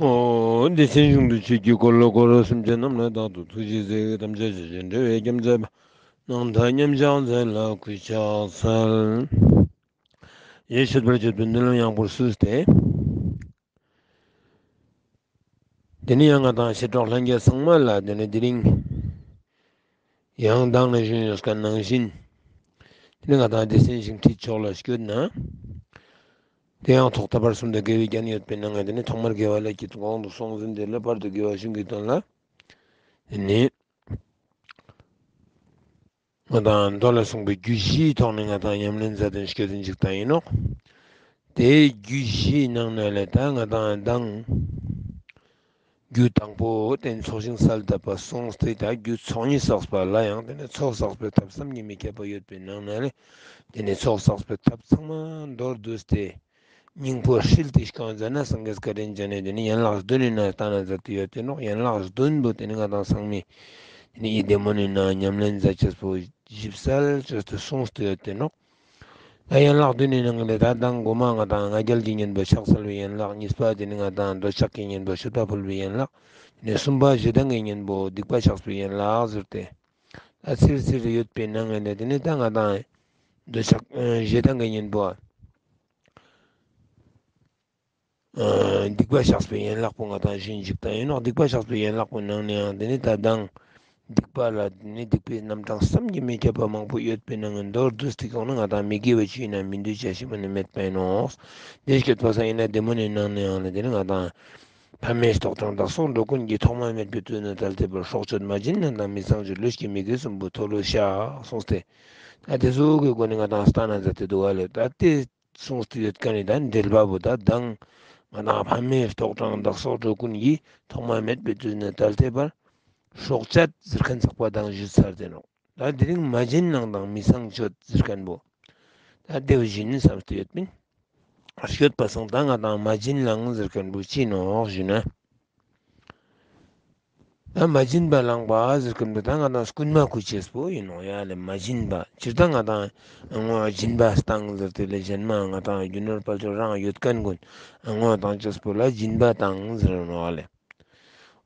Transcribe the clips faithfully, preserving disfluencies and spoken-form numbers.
འོ། བདེ་ཆེན་གཞུང་དུ་ཆོས་ཀྱི་འཁོར་ལོ་བསྐོར། སེམས་ཅན་རྣམས་ལ་བདག་ཏུ་ཐུགས་རྗེས་གཟིགས། ཐམས་ཅད་ཆོས་ཀྱི་འབྲེལ་བའི་རྒྱུ་མཛད་པ། སྣང་མཐའ་མཉམ་གཞག་མཛད་ལ་གུས་ཕྱག་འཚལ། ཞེས་མཆོད་པར་བརྗོད་པའི་མདུན་ལམ་ཡངས་པོར་བསུས་ཏེ། དེ་ནས་ཡང་ང་དང་མཆེད་གྲོགས་ལྷན་རྒྱས་ཚང་མ་ལ་དེ་ནས་དེ་རིང་ཡང་མདང་ནས་ཞུས་ཡོད་མཁན་ནང་བཞིན། དེ་ནས་ང་དང་བདེ་ཆེན་ཞིང་ཁྲིད་ཕྱོགས་ལ་སྐྱོད་ན། དེ་ཡང་ཐོག་མཐའ་བར་གསུམ་དུ་དགེ་བའི་རྒྱན་ཡོད་པའི་ནང་ནས་དེ་ནས་ཐོག་མར་དགེ་བ་ལས་ཀྱི་གོང་དུ་སོང་ཟིན། དེ་ལས་བར་དུ་དགེ་བ་གཞུང་གི་དོན་ལ། དེ་ནས་ང་དང་མདོ་ལ་གསུངས་པའི་རྒྱུད་བཞིའི་ཐོག་ནས་ང་དང་ཉམས་ལེན་མཛད་དེ་སྐྱོད་དེ་འཇུག་པ་ཡིན་ནོག། དེའི་རྒྱུད་བཞིའི་ནང་ནས་ལས་ད་ང་དང་མདང་རྒྱུད་དང་པོ་དེ་ཚོགས་ཞིང་གསལ་བཏབ་པ་སོང་སྟེ། ད་རྒྱུད་ཚོགས་གཉིས་བསགས་པ་ལ་ཡང་དེ་ནས་ཚོགས་བསགས་པའི་ཐབས་བསམ་གྱིས་མི་ཁྱབ་པ་ཡོད་པའི་ནང་ནས་ལས། དེ་ནས་ཚོགས་བསགས་པའི་ཐབས་ཚང་མ་མདོར་བསྡུས་ཏེ། སྙིང་པོ་ཧྲིལ་ཏེ་ཤོང་ཟ་ན་སངས་རྒྱས་བཀའ་དྲིན་ཅན་ནས་དེ་ནི་ཡན་ལག་བདུན་ནི་ནང་བཏང་ན་མཛད་དེ་ཡོད་དེ་ནོག། ཡན་ལག་བདུན་པོ་དེ་ནི་ང་དང་ཚང་མས་དེ་ནི་ཡིད་བདེ་མོ་ནི་ནང་ཉམས་ལེན་མཛད་ཅེས་པོ་ཞིབ་གསལ་བཅོས་ཏེ་གསུངས་ཏེ་ཡོད་དེ་ནོག། ད་ཡན་ལག་བདུན་ནི་ནང་ལས་ད་དང་གོ་མ་ང་དང་ང་རྒྱལ་གྱི་གཉེན་པོ་ཕྱག་འཚལ་བའི་ཡན་ལག། གཉིས་པ་དེ་ནི་ང་དང་འདོད་ཆགས་ཀྱི་གཉེན་པོ་སྤྱོད་པ་ཕུལ་བའི་ཡན་ལག། དེ་ནི་གསུམ་པ་ཞེ་སྡང་གི་གཉེན་པོ་སྡིག་པ་བཤགས་པའི་ཡན་ལག་ཟེར་ཏེ། ད་ཚིར་ཚིར་ཡོད་པའི་ནང་ནས་དེ་ནི་ད་ང་དང་འདོད་ཆགས་ཞེ་སྡང་གི་གཉེན་པོ། སྡིག་པ་བཤགས་པའི་ཡན་ལག་པོ་ང་དང་ཞུ་འཇུག་པ་ཡིན་ནོག། སྡིག་པ་བཤགས་པའི་ཡན་ལག་པོ་ནང་ནས་ཡང་དེ་ནི་ད་དང་སྡིག་པ་ལ་དེ་ནི་སྡིག་པའི་རྣམ་གྲངས་བསམ་གྱིས་མི་ཁྱབ་པ་མང་པོ་ཡོད་པའི་ནང་ནས་མདོར་བསྡུས་ཏེ་ཁྱོང་ན་ང་དང་མི་དགེ་བ་བཅུ་ཡིན་ན་མི་འདོད་བྱ་ཞིག་མ་ནི་མེད་པ་ཡིན་ནོག། དེ་སྐད་པ་སང་ཡིན་ན་བདེ་མོ་ནི་ནང་ནས་ཡང་ལ་དེ་ནི་ང་དང་ཕ་མའི་ལྟོགས་གྲང་བདག་སོགས་འགྲོ་ཀུན་གྱི། ཐོག་མ་མེད་པའི་དུས་ནས་ད་ལྟའི་བར། སྲོག་གཅོད་མ་བྱིན་ལན་དང་མི་ཚངས་སྤྱོད། ལུས་ཀྱི་མི་དགེ་གསུམ་པོ་མཐོལ་ལོ་བཤགས་གསུངས་ཏེ། ད་དེ་ཟུག་གི་སྒོ་ནས་ང་དང་སྟན་ན་མཛད་དེ་འདུག་པ་ལེ། ད་དེ་གསུངས་ཏེ་ཡོད་མཁན་ནི་ད་འགྲེལ་པ་པོ་ད་དང་ང་དང་ཕ་མའི་ལྟོགས་གྲང་བདག་སོགས་འགྲོ་ཀུན་གྱི། ཐོག་མ་མེད་པའི་དུས་ནས་ད་ལྟའི་བར། སྲོག་གཅོད་ཟེར་མཁན་ཚགས་པ་དང་ཞུས་ཚར་ཏེ་ནོག། ད་དེ་རིང་མ་བྱིན་ལན་དང་མི་ཚངས་སྤྱོད་ཟེར་མཁན་པོ། ད་དེ་བཞིན་བསམ་སྟེ་ཡོད་པིན། སྐྱོད་པ་སང་ད་ང་དང་མ་བྱིན་ལན་ཟེར་མཁན་པོ་ཅི་ནོག་ཞུ་ན། ད་མ་བྱིན་པ་བླངས་པ་ཟེར་མཁན་པོ་ད་ང་དང་རྐུན་མ་རྐུ་ཅེས་པོ་ཡིན་ནོག་ཡ་ལེ། མ་བྱིན་པ་སྤྱིར་བཏང་ང་དང་ངོ་སྦྱིན་པ་བཏང་ཟེར་ཏེ་ལེ། གཞན་མ་ང་དང་རྒྱུ་ནོར་དཔལ་འབྱོར་རང་ཡོད་མཁན་ཀུན་ངོ་བཏང་ཅེས་པོ་ལ་སྦྱིན་པ་བཏང་ཟེར་ནོག་ལེ།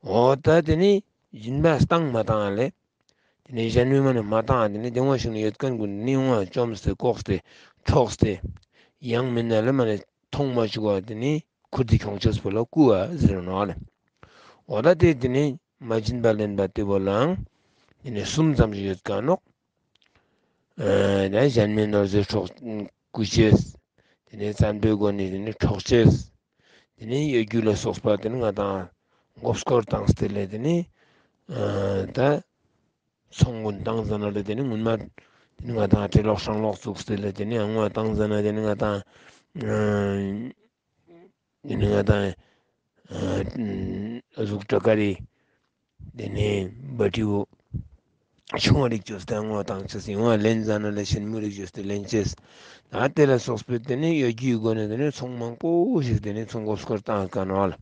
འོ་ད་དེ་ནི་སྦྱིན་པ་བཏང་མ་བཏང་ལེ། དེ་ནས་གཞན་མི་མ་ནི་མ་བཏང་། དེ་ནས་དེ་ངོ་ཞིག་ནི་ཡོད་མཁན་ཀུན་ནི་ངོ་བཅོམ་སྟེ་བཀོག་སྟེ་འཕྲོག་སྟེ། ཡང་མིན་ན་ལེ་མ་ནི་མཐོང་མ་བཅུག་པ་དེ་ནི་ཁུར་ཏེ་ཁྱོང་ཅེས་པོ་ལ་རྐུ་བ་ཟེར་ནོག་ལེ། འོ་ད་དེ་དེ་ནི་མ་བྱིན་པ་ལེན་པ་དེ་བོ་ལའང་དེ་ནི་གསུམ་ཙམ་ཞིག་ཡོད་མཁན་ནོག། ཨ་ད་གཞན་མི་ནོར་རྫས་འཕྲོག་རྐུ་ཅེས། དེ་ནས་བཙན་པོའི་སྒོ་ནས་དེ་ནས་འཕྲོག་ཅེས། དེ་ནས་གཡོ་སྒྱུ་ལ་སོགས་པ་དེ་ནི་ང་དང་མགོ་སྐོར་བཏང་སྟེ་ལེ། དེ་ནས་ཨ་ད་ཚོང་ཀུན་བཏང་ཟ་ན་ལེ། དེ་ནས་སྔོན་མ་དེ་ནས་ང་དང་འབྲེ་ལོག་སྲང་ལོག་བཙུགས་ཏེ་ལེ། དེ་ནས་ཨ་ངོ་བཏང་ཟ་ན་དེ་ནས་ང་དང་ཨ་དེ་ནས་ང་དང་ཨ་གཟུགས་ཀྲ་ཀ་རི། དེ་ནས་བ་ཏྲི་བོ་ཆུང་བ་རིགས་བཅོས་ཏེ་ངོ་བཏང་ཅེས། ཡང་ལེན་ཟ་ན་ལེ་ཆེན་མོ་རིགས་བཅོས་ཏེ་ལེན་ཅེས། ད་དེ་ལ་སོགས་པའི་དེ་ནས་གཡོ་སྒྱུའི་སྒོ་ནས་དེ་ནས་ཚོང་མང་པོ་ཞིག་དེ་ནས་ཚོང་མགོ་སྐོར་བཏང་མཁན་ནོག་ལེ།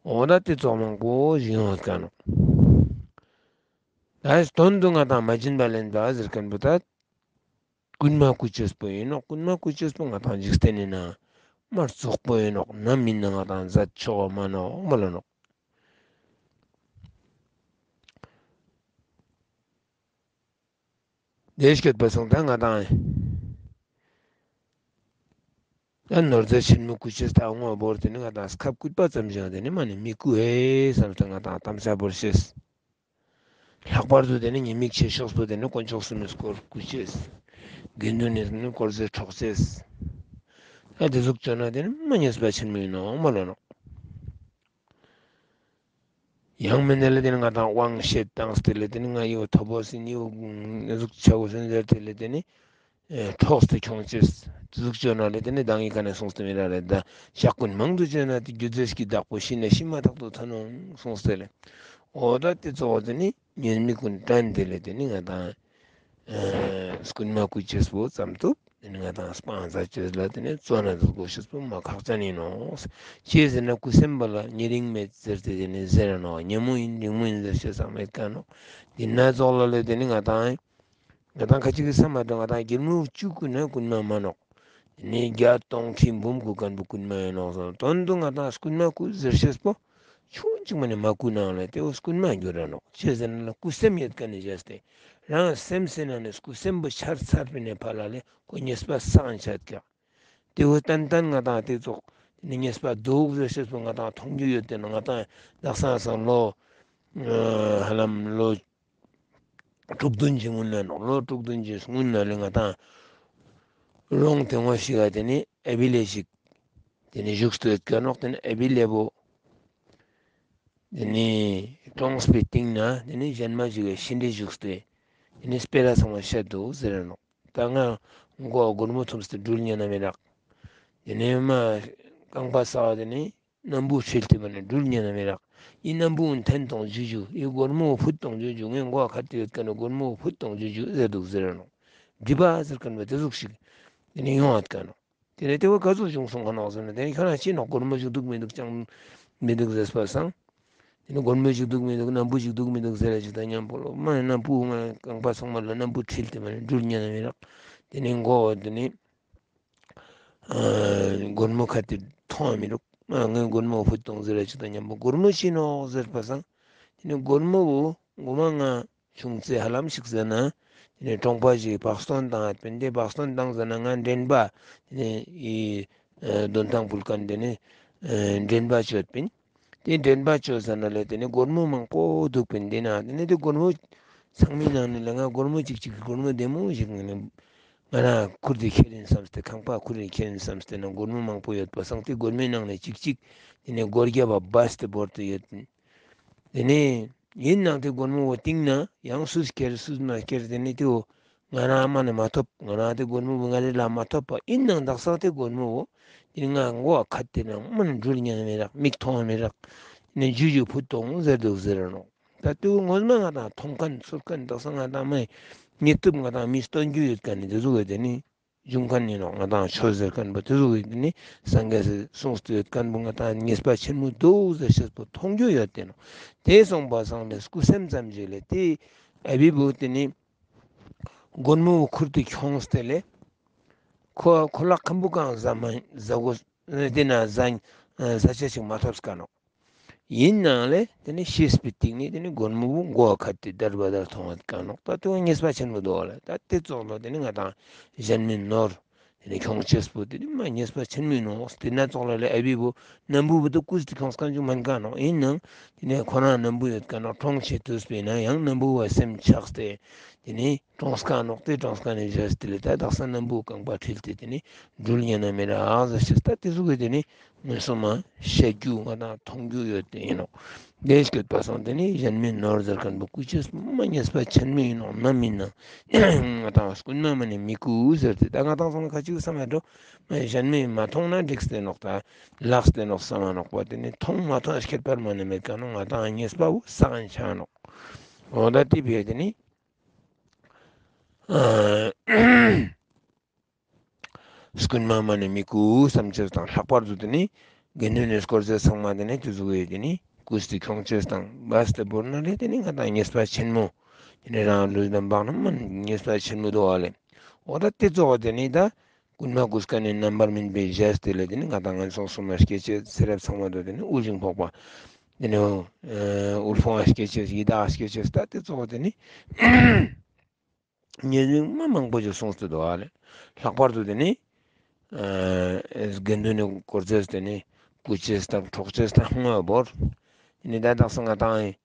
འོ་ད་དེ་ཚོགས་མང་པོ་ཞིག་ཡོང་མཁན་ནོག། ད་དོན་དུ་ང་དང་མ་བྱིན་པ་ལེན་པ་ཟེར་མཁན་པོ་ད་རྐུན་མ་རྐུ་ཅེས་པོ་ཡིན་ནོག། རྐུན་མ་རྐུ་ཅེས་པོ་ང་དང་འཇིག་རྟེན་ནི་ན་མ་རྩོག་པོ་ཡིན་ནོག། ན་མིན་ན་ང་དང་མཛད་ཆོག་པ་མ་ནོག་མ་ལོ་ནོག། དེ་སྐད་པ་སང་ད་ང་དང་ད་ནོར་རྫས་ཆེན་མོ་རྐུ་ཅེས་ད་ངོ་བོར་དེ་ནི་ང་དང་སྐབས་བསྐུལ་པ་ཙམ་ཞིག་དེ་ནི་མ་ནི་མི་རྐུ་ཧེ་བསམ་སྟེ་ང་དང་དམ་བཅའ་བོར་ཤེས། ལྷག་པར་དུ་དེ་ནི་ཉེས་དམིགས་ཆེ་ཤོས་པོ་དེ་ནི་དཀོན་མཆོག་གསུམ་ནི་སྐོར་རྐུ་ཅེས། དགེ་འདུན་ནི་དེ་ནི་དཀོར་ཟས་འཕྲོག་ཅེས། ད་དེ་ཟུག་བཅོ་ན་དེ་ནི་མ་ཉེས་པ་ཆེན་མོ་ཡིན་ནོག་མ་ལོ་ནོག། ཡང་མིན་ན་ལེ་དེ་ནི་ང་དང་དབང་བཤད་བཏང་སྟེ་ལེ་དེ་ནི་ང་ཡི་ཐོབ་བོ་ཟིན་ཡི་ཟུག་ཆ་བོ་ཟིན་ཟེར་ཏེ་ལེ་དེ་ནི་འཕྲོགས་ཏེ་ཁྱོང་ཅེས། དེ་ཟུག་བཅོ་ན་ལེ་དེ་ནི་མདང་ཡི་ཁ་ནས་གསུངས་ཏེ་མི་ར་རེད། ད་ཞག་ཀུན་མང་དུ་བཅོས་ན་དེ་རྒྱུ་རྫས་ཀྱི་བདག་པོ་ཤི་ནས་ཤི་མ་ཐག་ཏུ་ཐོན་འོང་གསུངས་ཏེ་ལེ། འོ་ད་དེ་ཚོགས་དེ་ནི་ཉེས་དམིགས་ཀུན་བཀྲམ་སྟེ་ལེ་དེ་ནི་ང་དང་ཨ་རྐུན་མ་རྐུ་ཅེས་པོ་ཙམ་དུ་དེ་ནི་ང་དང་སྤང་ཟ་ཅེས་ལ་དེ་ནི་བཙོ་ན་དེ་དགོས་ཤེས་པོ་མ་ཁག་ཅན་ཡིན་ནོག། ཅི་ཟེར་ན་རྐུ་སེམས་པ་ལ་ཉེ་རིང་མེད་ཟེར་ཏེ་དེ་ནི་ཟེར་ནོག། ཉེ་མོ་ཡིན་རིང་མོ་ཡིན་ཟེར་ཤེས་ས་མེད་མཁན་ནོག། དེ་ན་ཙོགས་ལ་ལེ་དེ་ནི་ང་དང་ང་དང་ཁ་ཅིག་གི་བསམ་མ་དོན་ང་དང་སྒྱེལ་མོ་བཅུ་རྐུ་ན་རྐུན་མ་མ་ནོག། དེ་ནས་བརྒྱ་སྟོང་ཁྲི་འབུམ་གུ་མཁན་པོ་རྐུན་མ་ཡིན་ནོག་ཟེར། དོན་དུ་ང་ཏང་རྐུན་མ་རྐུ་ཟེར་ཤེས་པོ་ཆུང་ཅིག་མ་ནས་མ་རྐུ་ནའང་ལེ་དེ་བོ་རྐུན་མ་འགྱུར་ར་ནོག་ཅི་ཟེར་ན་ལེ་རྐུ་སེམས་ཡོད་མཁན་ནི་བྱས་ཏེ་རང་སེམས་སི་ནང་ནས་རྐུ་སེམས་པོ་ཆར་ཚར་པའི་ནས་ཕར་ལ་ལེ་ཁོ་ཉེས་པ་སངས་ཆ་ཀྱག་དེ་བོ་ཏན་ཏན་ང་ཏང་དེ་ཙོགས་དེ་ནས་ཉེས་པ་འདུག་ཟེར་ཤེས་པོ་ང་ཏང་མཐོང་རྒྱུ་ཡོད་དེ་ནོག་ང་ཏང་དག་ས་སང་ལོ་ཧ་ལམ་ལོ་དྲུག་བདུན་གྱི་སྔོན་ལ་ནོག་ལོ་དྲུག་བདུན་གྱི་སྔོན་ལ་ལེ་ང་ཏང་རོང་དེ་ངོ་ཞིག་ག་དེ་ནས་ཨ་བི་ལེ་ཞིག་དེ་ནས་བཞུགས་སྟོད་ཀ་ནོག་དེ་ནས་ཨ་བི་ལེ་བོ་དེ་ནས་གྲོངས་པའི་སྟེང་ན་དེ་ནས་གཞན་མ་ཞིག་གི་ཤི་འདྲེ་བཞུགས་ཏེ་དེ་ནས་སྤེ་ར་ཚང་མ་བཤད་འདུག་ཟེར་ནོག་ད་ང་མགོ་སྒོར་མོ་ཐོབ་སྟེ་འགྲུལ་ཉན་ན་མི་རག་དེ་ནས་མ་རྐང་པ་ས་བ་དེ་ནས་སྣམ་བུ་ཁྲིད་དེ་མ་ནས་འགྲུལ་ཉན་ན་མི་རག་ཡི་སྣམ་བུ་འཐེན་གཏོང་ཇུ་ཇུ། ཡི་སྒོར་མོ་ཕུད་གཏོང་ཇུ་ཇུ། ངའི་མགོ་ཁ་ཏེ་ཡོད་མཁན་ནི་སྒོར་མོ་ཕུད་གཏོང་ཇུ་ཇུ་ཟེར་འདུག་ཟེར་ནོག་སྒྲིབ་པ་ཟེར་མཁན་པོ་དེ་ཟུག་ཞིག་དེ་ནས་ཡོང་བ་ཀ་ནོག་དེ་ནས་དེ་བོ་ག་ཟུག་བྱུང་སོང་ཁ་ནོག་ཟེར་ན་དེ་ནས་ཁྱོད་རང་ཅི་ནོག་སྒོར་མོ་ཞིག་འདུག་མི་འདུག་ཅང་མི་འདུག་ཟེར་པ་སང་། དེ་ནས་སྒོར་མོ་ཞིག་འདུག་མི་འདུག་སྣམ་བུ་ཞིག་འདུག་མི་འདུག་ཟེར་ར་ཅིག་ད་མཉམ་པོ་ལོ་མ་སྣམ་བུ་མ་རྐང་པ་ཚང་མ་ལ་སྣམ་བུ་ཁྲིད་དེ་མ་ནས་འགྲུལ་ཉན་ན་མི་རག་དེ་ནས་མགོ་བོ་དེ་ནས་སྒོར་མོ་ཁ་ཏེ་མཐོང་བ་མི་རུག་ངའི་སྒོར་མོ་ཕུད་གཏོང་ཟེར་ར་ཅིག་ད་མཉམ་པོ་སྒོར་མོ་ཅི་ནོག་ཟེར་པ་སང་། དེ་ནས་སྒོར་མོ་བོ་མགོ་མ་ང་ཆུང་ཙེ་ཧ་ལམ་ཞིག་ཟེར་ན། དེ་ནས་གྲོང་པ་ཞིག་བག་སྟོན་བཏང་ཡོད་པིན། དེ་བག་སྟོན་བཏང་ཟེར་ན་ང་འདྲེན་པ་དེ་ནས་ཡི་དོན་ཐང་ཕུལ་མཁན་དེ་ནས་འདྲེན་པ་ཅོ་ཡོད་པིན། དེ་འདྲེན་པ་ཅོ་ཟེར་ན་ལེ་དེ་ནས་སྒོར་མོ་མང་པོ་འདུག་པིན། དེ་ན་དེ་ནས་དེ་སྒོར་མོ་ཚང་མའི་ནང་ནས་ལེ་ང་སྒོར་མོ་ཅིག་ཅིག་སྒོར་མོ་བདེ་མོ་ཞིག་ང་ནས་ང་རང་ཁུར་ཏེ་ཁྱེར་ཡིན་བསམ་སྟེ་ཁང་པ་ཁུར་ཏེ་ཁྱེར་ཡིན་བསམ་སྟེ་ན་སྒོར་མོ་མང་པོ་ཡོད་པ་སང་དེ་སྒོར་མོའི་ནང་ནས་ཅིག་ཅིག་དེ་ནས་སྒོར་བརྒྱ་པ་སྦས་ཏེ་བོར་ཏེ་ཡོད། དེ་ནས་ཡིན་ནའང་དེ་སྒོར་མོ་བོ་བཏིང་ན་ཡང་སུས་ཁྱེར་སུས་མ་ཁྱེར་དེ་ནས་དེ་བོ་ང་རང་མ་ནས་མ་ཐོབ། ང་རང་དེ་སྒོར་མོ་བོ་ང་རེ་ལ་མ་ཐོབ་པ་ཡིན་ནའང་དག་ས་དེ་སྒོར་མོ་བོ་དེ་ནས་ང་མགོ་ཁ་ཏེ་ན་མ་ནས་འགྲུལ་ཉན་མི་རག་མིག་མཐོང་མི་རག་དེ་ནས་ཇུ་ཇུ་ཕུད་གཏོང་ཟེར་འདུག་ཟེར་ར་ནོག་ད་དེ་བོ་ངོ་མ་ང་ཏང་མཐོང་མཁན་ཚོར་མཁན་དག་ས་ང་ཏང་མ་ཡིན་ངེས་ཐུབ་ང་ཏང་མི་སྟོན་རྒྱུ་ཡོད་མཁན་ནི་དེ་ཟུག་གི་དེ་ནི་འབྱུང་མཁན་ཡིན་ནོག་ང་ཏང་ཆོས་ཟེར་མཁན་པོ་དེ་ཟུག་གི་དེ་ནི་སངས་རྒྱས་སི་གསུངས་ཏེ་ཡོད་མཁན་པོ་ང་ཏང་ཉེས་པ་ཆེན་མོ་འདུག་ཟེར་ཤེས་པོ་མཐོང་རྒྱུ་ཡོད་དེ་ནོག་དེ་སོང་པ་སང་ལེ་རྐུ་སེམས་ཙམ་ཞིག་ལེ་དེ་ཨ་བི་བོ་དེ་ནི་སྒོར་མོ་བོ་ཁུར་ཏེ་ཁྱོངས་ཏེ་ལེ་ཁོ་ཁོ་ལག་ཁམ་བུ་གང་ཟ་མ་ཟ་གོ་དེ་ན་ཟ་ཟ་ཆ་ཞིག་མ་ཐོབ་ཀ་ནོག་ཡིན་ནའང་ལེ་དེ་ནི་ཤེས་པའི་སྟེང་ནས་དེ་ནི་སྒོར་མོ་བོ་མགོ་ཁ་ཏེ་དར་བ་དར་མཐོང་བ་ཀ་ནོག་ད་དེ་བོ་ཉེས་པ་ཆེན་མོ་འདུག་ལེ། ད་དེ་ཙོགས་ལ་དེ་ནི་ང་ཏང་གཞན་མའི་ནོར་དེ་ནི་ཁྱོང་ཅེས་པོ་དེ་ནི་མ་ཉེས་པ་ཆེན་མོ་ཡིན་ནོག་དེ་ན་ཙོགས་ལ་ལེ་ཨ་བི་བོ་སྣམ་བུ་བོ་དེ་རྐུས་ཏེ་ཁྱོངས་མཁན་ཅིག་མན་ཀ་ནོག་ཡིན་ནའང་དེ་ནི་ཁོ་རང་སྣམ་བུ་ཡོད་ཀ་ནོག་གྲོངས་ཆེ་དུས་པས་ན་ཡང་སྣམ་བུ་བོ་སེམས་ཆགས་ཏེ་དེ་ནི་གྲོངས་ཀ་ནོག་དེ་གྲོངས་ཀ་ནི་བཞག་སྟེ་ལེ་ད་དག་ས་སྣམ་བུ་རྐང་པ་ཁྲིད་དེ་དེ་ནི་འགྲུལ་ཉན་ན་མི་རག་ཟེར་ཤེས་ད་དེ་ཟུག་གི་དེ་ནི་མངོན་སུམ་མ་བཤད་རྒྱུ་ང་ཏང་མཐོང་རྒྱུ་ཡོད་དེ་ཡིན་ནོག་དེ་སྐྱོད་པ་སང་དེ་ནི་གཞན་མའི་ནོར་ཟེར་མཁན་པོ་རྐུ་ཅེས་མ་ཉེས་པ་ཆེན་མོ་ཡིན་ནོག་ནམ་ཡིན་ན་ང་ཏང་རྐུན་མ་མ་ནས་མི་རྐུ་ཟེར་ཏེ་ད་ང་ཏང་ཚང་མ་ཁ་ཅིག་བསམ་ཡ་འགྲོ་མ་གཞན་མས་མ་མཐོང་ན་འགྲིག་སྟེ་ནོག་ད་ལགས་ཏེ་ནོག་བསམ་མ་ནོག་པ་དེ་ནི་མཐོང་མ་མཐོང་ཁྱད་པར་མ་ནས་མེད་ཀ་ནོག་ང་ཏང་ཉེས་པ་བོ་སངས་ཆ་ནོག་འོ་ད་དེ་བས་དེ་ནི། ཨ་རྐུན་མ་མ་ནས་མི་རྐུ་བསམ་ཅེས་དང་ལྷག་པར་དུ་དེ་ནི་དགེ་འདུན་ནི་དཀོར་ཟས་ཚང་མ་དེ་ནི་དེ་ཟུག་གི་དེ་ནི་རྐུས་ཏེ་ཁྱོང་ཅེས་དང་སྦས་ཏེ་བོར་ན་ལེ་དེ་ནི་ང་ཏང་ཉེས་པ་ཆེན་མོ་དེ་ནི་རང་ལུས་དང་འབག་ན་མ་ཉེས་པ་ཆེན་མོ་འདུག་ལེ། འོ་ད་དེ་ཙོགས་དེ་ནི་ད་རྐུན་མ་རྐུས་མཁན་ནི་རྣམ་པར་སྨིན་པའི་ཞལ་དེ་ལེ་དེ་ནི་ང་ཏང་ངན་སོང་གསུམ་མ་སྐྱེ་ཅེས་ཚེ་རབས་ཚང་མ་དུ་དེ་ནི་དབུལ་ཞིང་འཕགས་པ་དེ་ནི་དབུལ་ཕོངས་སྐྱེ་ཅེས་ཡི་དྭགས་སྐྱེ་ཅེས་ད་དེ་ཙོགས་དེ་ནི། ཉེས་དམིགས་མ་མང་པོ་ཞིག་གསུངས་ཏེ་འདུག་ལེ། ལྷག་པར་དུ་དེ་ནི་ཨ་དགེ་འདུན་ནི་དཀོར་ཟས་དེ་ནི་རྐུ་ཅེས་དང་འཕྲོག་ཅེས་དང་བསྔོ་བ་བོར། དེ་ནི་ད་དག་ས་ང་ཏང་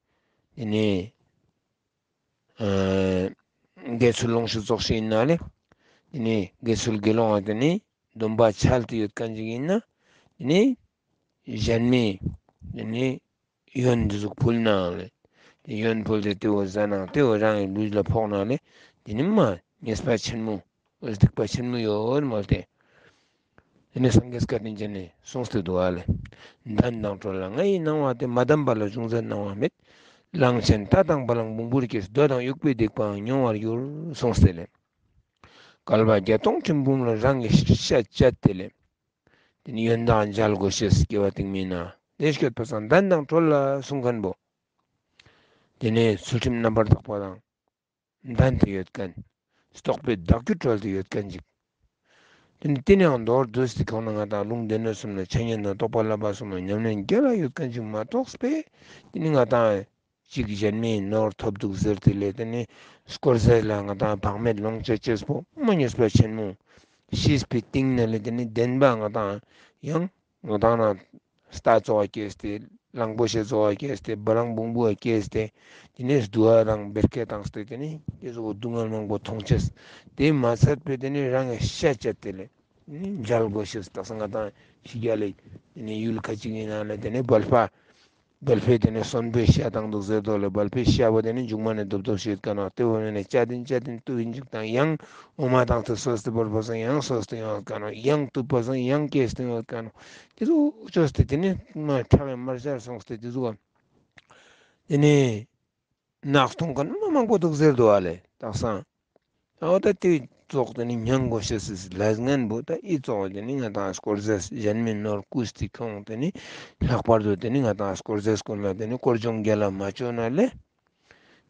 དེ་ནི་ཨ་དགེ་ཚུལ་སློང་ཞིག་ཙོགས་ཤིག་ཡིན་ན་ལེ། དེ་ནི་དགེ་ཚུལ་དགེ་སློང་བ་དེ་ནི་སྡོམ་པ་འཆལ་ཏེ་ཡོད་མཁན་ཅིག་ཡིན་ན་དེ་ནི་གཞན་མའི་དེ་ནི་ཡོན་འདི་ཟུག་ཕུལ་ནའང་ལེ། དེ་ཡོན་ཕུལ་ཏེ་དེ་བོ་ཟ་ནའང་དེ་བོ་རང་གི་ལུས་ལ་ཕོག་ན་ལེ། དེ་ནི་མ་ཉེས་པ་ཆེན་མོ། འོ་སྡིག་པ་ཆེན་མོ་ཡོད་མོལ་ཏེ། དེ་ནི་སངས་རྒྱས་བཀའ་དྲིན་ཅན་ནི་གསུངས་ཏེ་འདུག་ལེ། གདན་དང་གྲོལ་ལ་ང་ཡི་སྣང་བ་སྟེ། མ་དམ་པ་ལ་ཅུང་ཟད་སྣང་བ་མེད། གླང་ཆེན་རྟ་དང་བ་ལང་བོང་བུར་སྐྱེས། འདོད་དང་གཡོག་པའི་སྡིག་པའང་མྱོང་བར་འགྱུར་གསུངས་ཏེ་ལེ། བསྐལ་པ་བརྒྱ་སྟོང་ཁྲི་འབུམ་ལ་རང་གི་ཤ་བཅད་དེ་ལེ། དེ་ནི་ཡོན་བདག་མཇལ་དགོས་ཤེས་སྐྱེ་བ་སྟིང་མིན་ན། དེ་སྐྱོད་པ་སང་གདན་དང་གྲོལ་ལ་གསུང་མཁན་པོ། དེ་ནི་ཚུལ་ཁྲིམས་རྣམ་པར་དག་པ་དང་ལྡན་ཏེ་ཡོད་མཁན། རྟོགས་པའི་བདག་རྒྱུད་གྲོལ་ཏེ་ཡོད་མཁན་ཅིག་དེ་ནི་དེ་ནི་ཡང་མདོར་བསྡུས་ཏེ་ཁྱོང་ན་ང་དང་ལུང་སྡེ་སྣོད་གསུམ་ལ་འཆད་ཉན་དང་རྟོགས་པ་བསླབ་པ་གསུམ་ལ་ཉམས་ལེན་རྒྱལ་ལ་ཡོད་མཁན་ཅིག་མ་གཏོགས་པས་དེ་ནི་ང་དང་ཅིག་གཞན་མའི་ནོར་ཐོབ་འདུག་ཟེར་ཏེ་ལས་དེ་ནི་དཀོར་ཟས་ལ་ང་དང་བག་མེད་ལོངས་སྤྱོད་ཅེས་པོ་མ་ཉེས་པ་ཆེན་མོ་ཤེས་པའི་སྟེང་ན་ལས་དེ་ནི་བདེན་པ་ང་དང་ཡང་ང་དང་ན་རྟ་ཙོགས་སྐྱེས་ཏེ་གླང་པོ་ཆེ་ཙོགས་སྐྱེས་ཏེ་བ་ལང་བོང་བུ་སྐྱེས་ཏེ་དེ་ནི་དུ་བ་དང་བེར་ཀ་བཏང་སྟེ་དེ་ནི་དེ་ཙོགས་སྡུག་བསྔལ་མང་པོ་མཐོང་ཅེས་དེ་མ་ཚད་པས་དེ་ནི་རང་གི་ཤ་བཅད་དེ་ལས། ནི་མཇལ་དགོས་ཤེས་དག་ས་ང་དང་ཕྱི་རྒྱལ་ལ་ནི་ཡུལ་ཁ་ཅིག་ཡིན་ན་ལ་དེ་ནི་བལ་པ་བལ་པོའི་དེ་ནི་གསོན་པོའི་ཤ་བཏང་འདུག་ཟེར་དོ་ལ་བལ་པོའི་ཤ་བོ་དེ་ནི་མཇུག་མ་ནས་རྡོབ་རྡོབ་བྱེད་ཀ་ནོ་དེ་བོ་ནི་ནི་ཅ་དིན་ཅ་དིན་ཏུ་ཡིན་ཅིག་དང་ཡང་འོ་མ་བཏང་སྟེ་སོས་ཏེ་བོར་བོ་སང་ཡང་སོས་ཏེ་ཡོང་ཀ་ནོ་ཡང་ཏུ་བོ་སང་ཡང་སྐྱེས་ཏེ་ཡོང་ཀ་ནོ་དེ་ཚོ་བཅོས་ཏེ་དེ་ནི་མ་ཁྲག་གི་དམར་ཆར་སོང་སྟེ་དེ་ཚོ་དེ་ནི། ནག་སྟོང་མཁན་མ་མང་པོ་འདུག་ཟེར་འདུག་ཨ་ལེ་དག་སང་། འོ་ད་དེ་ཙོགས་དེ་ནི་ཉན་དགོས་ཤེས་སི་ལས་ངན་པོ་ད་ཨི་ཙོགས་དེ་ནི་ང་དང་དཀོར་ཟས་གཞན་མའི་ནོར་རྐུས་ཏེ་ཁྱོང་དེ་ནི་ལྷག་པར་དུ་དེ་ནི་ང་དང་དཀོར་ཟས་ཀུན་ལ་དེ་ནི་དཀོར་སྦྱོང་རྒྱལ་ལ་མ་བཅོ་ན་ལེ།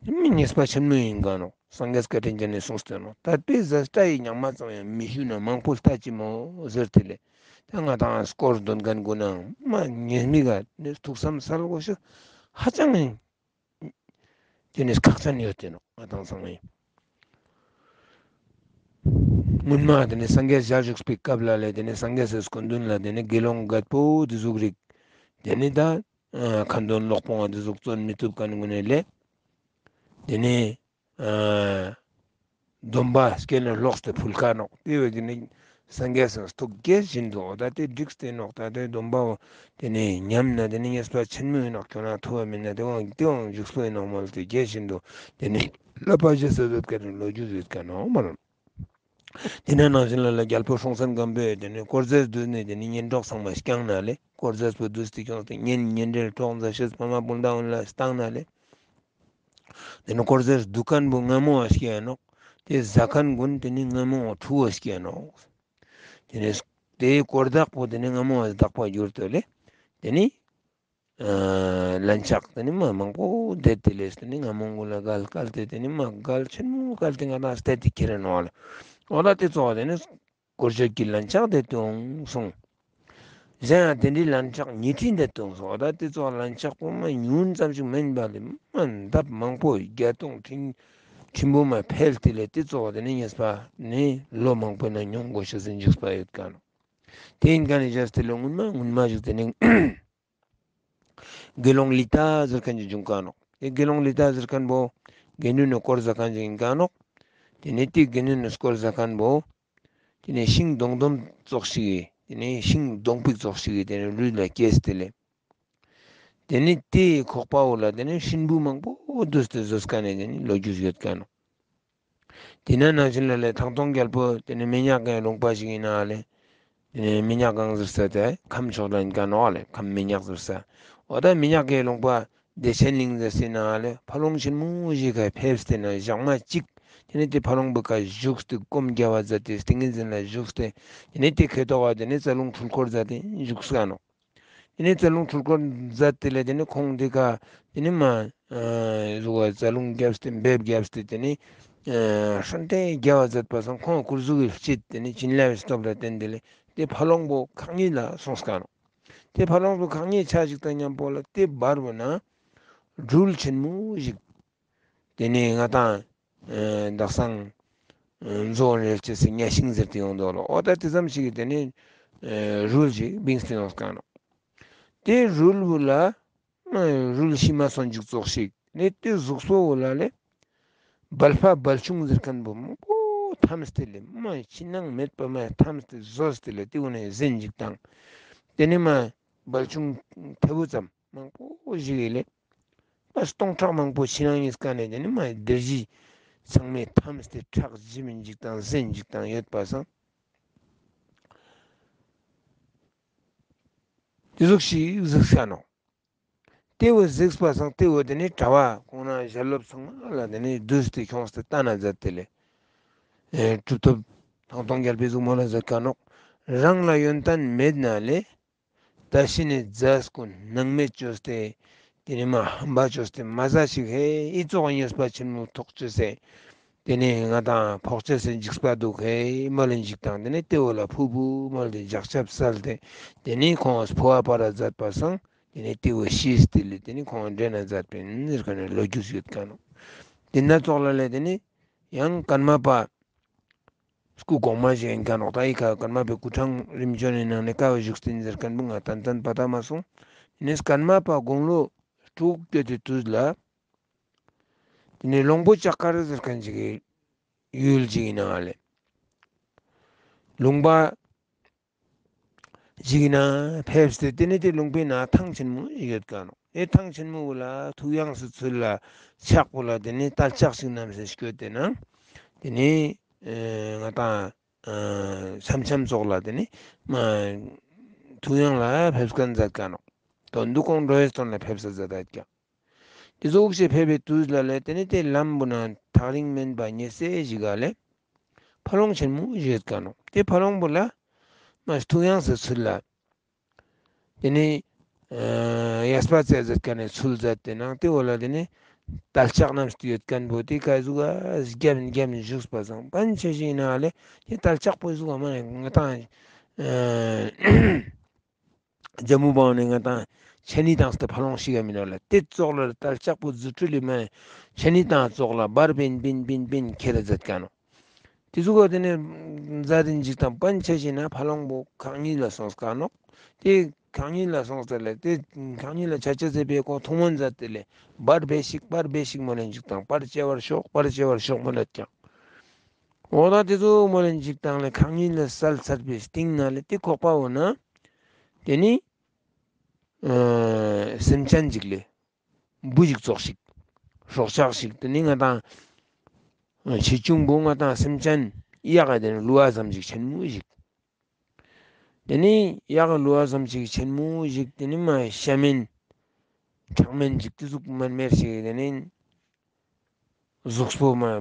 དེ་མི་ཉེས་པ་ཆེན་མོ་ཡིན་ག་ནོ་སངས་རྒྱས་བཀའ་དྲིན་ཅན་ནི་གསུངས་ཏེ་ནོ་ད་དཔེ་ཟས་སྐྲ་ཡི་ཉག་མ་ཙམ་ཡང་མི་ཞུ་ན་མང་པོ་ལྟ་ཅི་མོ་ཟེར་དེ་ལེ། ད་ང་དང་དཀོར་འདོན་མཁན་ཀུན་ནང་མ་ཉེས་མི་ག་ནི་ཐུགས་བསམ་སལ་དགོས་ཤེས་ཧ་ཅང་ཡིན། དེ་ནི་ཁག་ཅན་ཡོད་དེ་ནོ་ང་དང་ཚང་མས། སྔོན་མ་དེ་ནི་སངས་རྒྱས་ཞལ་བཞུགས་པའི་སྐབས་ལ་ལས་དེ་ནི་སངས་རྒྱས་སི་སྐུ་མདུན་ལ་དེ་ནི་དགེ་སློང་རྒད་པོ་དེ་ཟུག་རིགས་དེ་ནི་ད་ཁ་འདོན་ཀློག་སྤོང་བ་དེ་ཟུག་བརྩོན་མི་ཐུབ་མཁན་ཀུན་ནི་ལས་དེ་ནི་སྡོམ་པ་སྐྱེལ་ནས་ལོག་སྟེ་ཕུལ་ཁ་ནོག་དེ་བས་དེ་ནི་སངས་རྒྱས་སི་ཐུགས་དགྱེས་བཞིན་དུ་འོ་ད་དེ་འགྲིགས་ཏེ་ནོག་ད་དེ་སྡོམ་པ་བོ་དེ་ནི་ཉམས་ན་དེ་ནི་ཉེས་པ་ཆེན་མོ་ཡིན་ནོག་ཁྱོད་རང་ཐུབ་པ་མིན་ན་དེ་བོ་དེ་བོ་འཇིགས་པོ་ཡིན་ནོག་མོལ་ཏེ་དགྱེས་བཞིན་དུ་དེ་ནི་བསླབ་པ་བཞེས་ས་ཡོད་མཁན་ནི་ལོ་རྒྱུས་ཡོད་མཁན་ནོག་མ་རུང་། དེ་ནི་ནང་བཞིན་ལ་ལ་རྒྱལ་པོ་སྲོང་བཙན་སྒམ་པོས་དེ་ནི་དཀོར་ཟས་བསྡུས་ནས་དེ་ནི་གཉེན་གྲོགས་ཚང་མ་བསྐྱངས་ན་ལེ། དཀོར་ཟས་པོ་བསྡུས་ཏེ་ཁྱོངས་ཏེ་གཉེན་གཉེན་འབྲེལ་གྲོགས་མཛའ་བཤེས་ཕ་མ་སྤུན་ཟླ་ཀུན་ལ་བཏང་ན་ལེ། དེ་ནི་དཀོར་ཟས་བསྡུ་མཁན་པོ་རྔ་མོང་བ་སྐྱེ་ཡ་ནོག་དེ་ཟ་མཁན་ཀུན་དེ་ནི་རྔ་མོང་བ་ཕྲུ་གུ་སྐྱེ་ཡ་ནོག་དེ་ནི་དེའི་དཀོར་བདག་པོ་དེ་ནི་རྔ་མོང་བ་བདག་པ་གྱུར་ཏེ་ལེ། དེ་ནི་ལན་ཆགས་དེ་ནི་མ་མང་པོ་བསྡད་དེ་ལས་དེ་ནི་རྔ་མོང་ཀུན་ལ་བཀལ་བཀལ་ཏེ་དེ་ནི་མ་བཀལ་ཆེན་མོ་བཀལ་ཏེ་ང་དང་སྟེར་ཏེ་ཁྱེར་ནོག་ལེ། འོ་ད་དེ་ཙོགས་དེ་ནི་དཀོར་སྦྱོར་གྱི་ལན་ཆགས་དེ་དུ་སོང་། གཞན་ཡང་དེ་འདྲའི་ལན་ཆགས་ཉི་ཁྲི་འདི་དུ་སོང་། ད་དེ་ཚོ་ལན་ཆགས་པོ་མ་ཉུང་ཙམ་ཞིག་མིན་པ་ལས་མ་ལྡབ་མང་པོ་བརྒྱ་སྟོང་ཁྲི་ཁྲི་འབུམ་མ་འཕེལ་ཏེ་ལས་དེ་ཚོ་དེ་ནི་ཉེས་པ་ནི་ལོ་མང་པོ་ན་མྱོང་དགོས་ཤེས་སི་འཇིགས་པ་ཡོད་མཁན་ནོག་དེ་ཡིན་མཁན་ནི་བྱས་ཏེ་ལས་སྔོན་མ་སྔོན་མ་ཞིག་དེ་ནི་དགེ་སློང་ལི་ཏ་ཟེར་མཁན་ཅིག་བྱུང་མཁན་ནོག་དེ་དགེ་སློང་ལི་ཏ་ཟེར་མཁན་པོ་དགེ་འདུན་ནི་དཀོར་ཟ་མཁན་ཅིག་ཡིན་མཁན་ནོག་དེ་ནི་དེ་དགེ་འདུན་ནི་དཀོར་ཟ་མཁན་པོ་དེ་ནས་ཤིང་སྡོང་སྡོམ་ཙོགས་ཤིག་དེ་ནས་ཤིང་སྡོང་པོ་ཙོགས་ཤིག་དེ་ནས་ལུས་ལ་སྐྱེས་ཏེ་ལས། དེ་ནས་དེའི་ཁོག་པ་བོ་ལ་དེ་ནས་ཤིང་བུ་མང་པོ་བསྡུས་ཏེ་བཟོས་མཁན་ནི་དེ་ནས་ལོ་རྒྱུས་ཡོད་མཁན་ནོག་དེ་ནས་ནང་བཞིན་ལ་ལས་ཐང་སྟོང་རྒྱལ་པོ་དེ་ནས་མི་ཉག་གི་ལུང་པ་ཞིག་ཡིན་ན་ལས། དེ་ནས་མི་ཉག་གང་ཟེར་ས་དེ་ཁམས་ཕྱོགས་ལ་ཡིན་མཁན་ནོག་ལས་ཁམས་མི་ཉག་ཟེར་ས། འོ་ད་མི་ཉག་གི་ལུང་པ་བདེ་ཆེན་གླིང་ཟེར་སའི་ནང་ལས་ཕ་ལོང་ཆེན་མོ་ཞིག་ག་ཕེབས་ཏེ་ན་ཞག་མ་གཅིག་དེ་ནས་དེ་ཕ་ལོང་པོའི་ཀ་བཞུགས་ཏེ་སྐོམ་རྒྱལ་བ་མཛད་དེ་ཏིང་ངེ་འཛིན་ལ་བཞུགས་ཏེ་དེ་ནས་དེ་ཁེ་ཏོག་ག་དེ་ནས་རྩ་རླུང་འཁྲུལ་འཁོར་མཛད་དེ་བཞུགས་ས་ནོག་དེ་ནས་རྩ་རླུང་འཁྲུལ་འཁོར་མཛད་དེ་ལས་དེ་ནས་ཁོང་དེ་ཀ་དེ་ནས་མ་རུ་བ་རྩ་རླུང་བརྒྱབ་སྟེ་འབེབས་བརྒྱབ་སྟེ་དེ་ནས་ཧྲན་ཏེ་རྒྱལ་བ་མཛད་པ་སང་ཁོང་སྐུ་གཟུགས་ཀྱི་དཔྱིད་དེ་ནས་བྱིན་རླབས་སྟོབས་ལ་བརྟེན་ཏེ་ལས་དེ་ཕ་ལོང་པོ་ཁག་གཉིས་ལ་སོང་ས་ནོག་དེ་ཕ་ལོང་པོ་ཁག་གཉིས་ཆ་ཞིག་དང་མཉམ་པོ་ལ་དེ་བར་བོ་ན་སྦྲུལ་ཆེན་མོ་ཞིག་དེ་ནས་ང་དང་དག་སང་མཛོ་རེ་ཅེས་སི་གཉའ་ཤིང་ཟེར་ཏེ་ཡོང་དོ་ལོ། འོ་ད་དེ་ཙམ་ཞིག་གི་དེ་ནས་རུལ་ཞིག་བིངས་ཏེ་ཡོང་ས་ནོག་དེ་རུལ་བུ་ལ་རུལ་ཤི་མ་སོན་འཇུག་ཙོགས་ཤིག་ནས་དེ་གཟུགས་པོ་བོ་ལ་ལས་སྦལ་པ་སྦལ་ཆུང་ཟེར་མཁན་པོ་མང་པོ་ཐམས་ཏེ་ལས་མ་ཕྱི་ནང་མེད་པ་མ་ཐམས་ཏེ་བཟོས་ཏེ་ལས་དེ་བོ་ནས་ཟན་ཞིག་དང་དེ་ནས་མ་སྦལ་ཆུང་ཐེ་བོ་ཙམ་མང་པོ་ཞིག་ཡིན་ལེ། མ་སྟོང་ཕྲག་མང་པོ་ཕྱི་ནང་གཉིས་ཀ་ནས་དེ་ནི་མ་སྡེར་བཞི་ཚང་མས་ཐམས་ཏེ་ཁྲག་ཞིམ་ཞིག་དང་ཟན་ཞིག་དང་ཡོད་པ་སང་། དེ་ཟུག་ཞིག་གཟིགས་ས་ནོག་དེ་བོ་གཟིགས་པ་སང་དེ་བོ་དེ་ནི་གྲྭ་པ་ཁོང་རང་ཞལ་སློབ་ཚང་མ་ལ་དེ་ནི་བསྡུས་ཏེ་ཁྱོངས་ཏེ་ལྟ་ན་མཛད་དེ་ལེ། ཨེ་གྲུབ་ཐོབ་ཐང་སྟོང་རྒྱལ་པོའི་གཟུགས་མོ་ལ་ཟེར་ཀ་ནོག་རང་ལ་ཡོན་ཏན་མེད་ན་ལེ། ད་ཤི་ནས་རྫས་ཀུན་སྣང་མེད་བཅོས་ཏེ། དེ་ནས་མ་ཧམ་པ་བཅོས་ཏེ་མ་ཟ་ཞིག་ཧེ་ཨི་ཙོགས་ཉེས་པ་ཆེན་མོ་ཐོག་བཅོས་སེ། ཏེ་ནེ་ང་དང་ཕོག་ཅེས་སི་འཇིགས་པ་དུག་ཧེ་མོལ་ལེ་འཇིགས་དང་ཏེ་ནེ་ཏེ་བོ་ལ་ཕུ་བོ་མོལ་ཏེ་ཇག་ཆབ་སལ་ཏེ་ཏེ་ནེ་ཁོང་ངི་ཕོ་བ་པར་མཛད་པ་སང་ཏེ་ནེ་ཏེ་བོ་ཤིས་ཏེ་ལེ་ཏེ་ནེ་ཁོང་ངི་འདྲེན་ན་མཛད་པིན་ཟེར་ཁན་ནི་ལོ་རྒྱུས་ཡོད་ཀ་ནོག། ཏེ་ན་ཙོགས་ལ་ལེ་ཏེ་ནེ་ཡང་ཀརྨ་པ་སྐུ་གོང་མ་ཞིག་ཨིན་ཀ་ནོག། ད་འི་ཀ་ཀརྨ་པའི་སྐུ་ཕྲེང་རིམ་བྱོན་ནི་ནང་ནེ་ཀ་བོ་བཞུགས་ཏེ་ཨིན་ཟེར་ཁན་བོ་ང་ཏན་ཏན་པ་ཏ་མ་སོང་། ཏེ་ནེ་ཀརྨ་པ་དགུང་ལོ་དྲུག་སྐྱོད་དེ་དུས་ལ་ཏེ་ནེ་ལུང་པ་ལྕགས་མཁར་ཟེར་ཁན་ཅིག་གི་ཡུལ་ཅིག་གི་ནང་ལེ་ལུང་པ་ཅིག་གི་ནང་ཕེབས་ཏེ་ཏེ་ནེ་ཏེ་ལུང་པའི་ནང་ཐང་ཆེན་མོ་ཞིག་ཡོད་ཀ་ནོག། ཏེ་ཐང་ཆེན་མོ་བོ་ལ་ཐུགས་ཡངས་སུ་ཚུལ་ལ་ཕྱག་པོ་ལ་ཏེ་ནེ་དལ་ལྕག་ཞིག་བསྣམས་ཏེ་སྐྱོད་དེ་ན་ཏེ་ནེ་ཨེ་ང་དང་ཨེ་མཚམས་མཚམས་ཙོགས་ལ་ཏེ་ནེ་མ་ཐུགས་ཡངས་ལ་ཕེབས་ཁན་མཛད་ཀ་ནོག། དོན་དུ་ཁོང་འགྲོ་བའི་དོན་ལ་ཕེབས་ས་མཛད་ད་ཀྱག། ཏེ་ཙོགས་ཤིག་ཕེབས་པའི་དུས་ལ་ལེ་ཏེ་ནེ་ཏེ་ལམ་བོ་ནང་ཐག་རིང་མན་པ་ཉེ་སའི་ཞིག་ག་ལེ་ཕ་ལོང་ཆེན་མོ་ཞིག་ཡོད་ཀ་ནོག། ཏེ་ཕ་ལོང་བོ་ལ་མ་ཐུགས་ཡངས་སུ་ཚུལ་ལ་ཏེ་ནེ་ཨ་གཡས་པ་རྩེ་མཛད་ཁན་ནི་ཚུལ་མཛད་དེ་ནང་ཏེ་བོ་ལ་ཏེ་ནེ་དལ་ལྕག་བསྣམས་ཏེ་ཡོད་ཁན་བོ་ཏེ་ཀ་ཟུག་ག་རྒྱབ་རྒྱབ་བཞུགས་པ་སང་པཎ་ཆེན་ཞིག་ཨིན་ན་ལེ་ཏེ་དལ་ལྕག་པོ་ཟུག་ག་མ་ནེ་ང་དང་ཨ་ཇམ་མུ་བང་ནེ་ང་དང་ཆེ་ནི་དང་སྟེ་ཕ་ལོང་ཞིག་ག་མི་ནོག་ལེ། ཏེ་ཙོགས་ལ་དལ་ལྕག་པོ་རྫུ་འཕྲུལ་ལི་མ་ཆེ་ནི་དང་ཙོགས་ལ་འབར་བིན་བིན་བིན་བིན་ཁྱེར་རེ་མཛད་ཀ་ནོག། ཏེ་ཙོགས་ཏེ་ནེ་མཛད་དེ་འཇིགས་དང་པཎ་ཆེན་ཞིག་ན་ཕ་ལོང་བོ་ཁག་གཉིས་ལ་སོང་ཀ་ནོག། ཏེ་ཁག་གཉིས་ལ་སོང་སྟེ་ལེ་ཏེ་ཁག་གཉིས་ལ་ཆ་ཆ་ཟེར་བའི་ཁོང་ཐུགས་སྨོན་མཛད་དེ་ལེ་འབར་བེ་ཤིག་འབར་བེ་ཤིག་མོལ་ལེ་འཇིགས་དང་པར་ཆེ་བར་ཤོག་པར་ཆེ་བར་ཤོག་མོལ་ལེ་ཀྱག། འོ་ད་ཏེ་ཙོགས་མོལ་ལེ་འཇིགས་དང་ལེ་ཁག་གཉིས་ལ་སལ་ཚར་བའི་སྟིང་ནེ་ལེ་ཏེ་ཁོག་པ་བོ་ན་ཏེ་ནེ་ཨ་སེམས་ཅན་ཅིག་ལེ་འབུ་ཞིག་ཙོགས་ཤིག་སྲོག་ཆགས་ཤིག་ཏེ་ནེ་ང་དང་ཆེ་ཆུང་བོ་ང་དང་སེམས་ཅན་གཡག་ག་ཏེ་ནེ་ལུ་བ་ཙམ་ཞིག་ཆེན་མོ་ཞིག། ཏེ་ནེ་གཡག་ག་ལུ་བ་ཙམ་ཞིག་ཆེན་མོ་ཞིག་ཏེ་ནེ་མ་ཤ་མེན་ཁྲག་མེན་ཞིག་ཏེ་ཟུག་མར་མེར་ཞིག་ཏེ་ནེ་གཟུགས་པོ་མ་